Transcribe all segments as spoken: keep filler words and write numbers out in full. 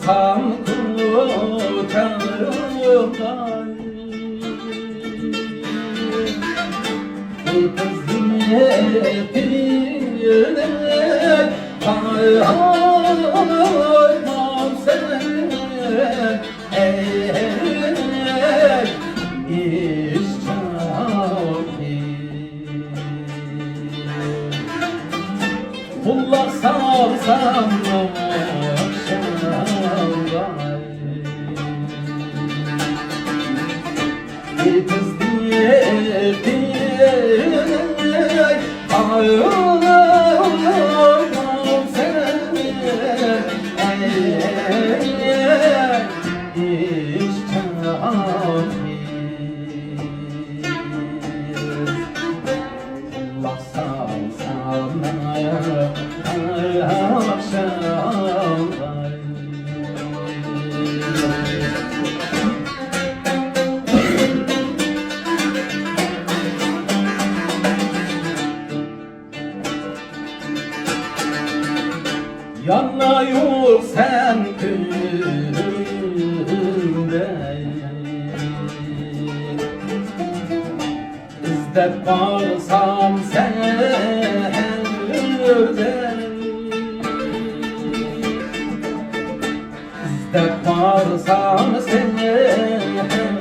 قان كوچاڭغا ئېتىزدىن ئېتىلەي قايتمامسەن، ئەي ئىشچان قىز. قۇلاق سالسام ئاخشامغا، ئېتىزدىن ئېتىلەي قايتمامسەن، ئەي ئىشچان قىز. قۇلاق سالسام ئاخشامغا. يانايۇر سەن كۈندە، ئىزدەپ بارسام سەھەردە، ئىزدەپ بارسام سەھەردە.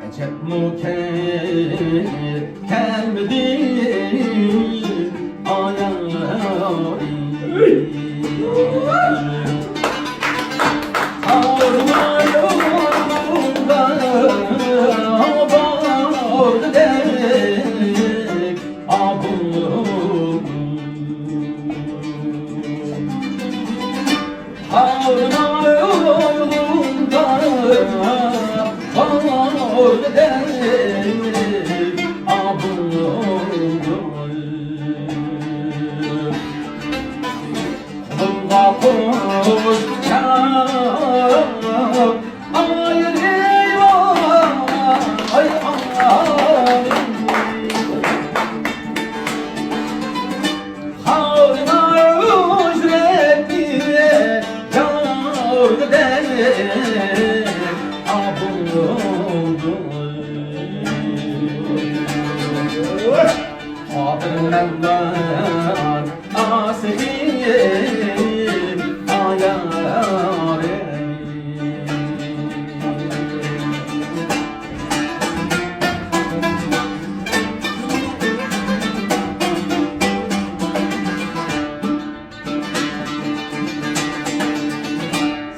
ئەجەبمۇ كەلمىدى ئايالىم.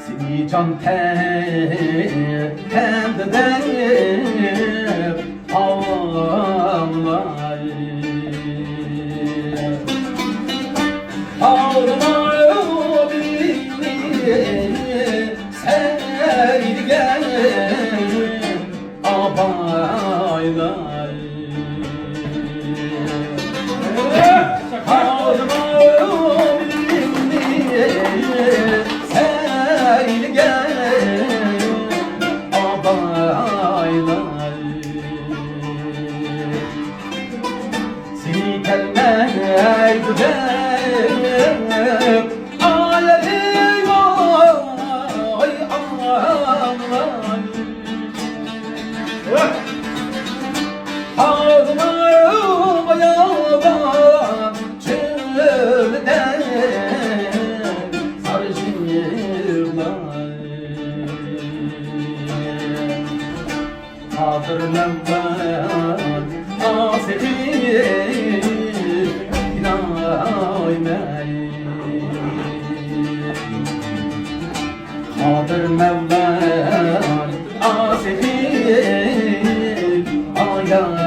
سېنى جان تەندە دەپ ئاڭلاي. ئاغرىمايدۇ بېشىمنى سەن دېگەن ئابايلاي. ئاغرىمايدۇ بېشىمنى سەن دېگەن ئابايلاي. سېنى كەلمەيدۇ دەپ ئايالىم، ۋاي ئاڭلاي. باياۋان چۆلدە سارغىنلار. قادىر مەۋلان ئاسىقى ئايلاي. قادىر مەۋلان ئاسىقى ئايلاي.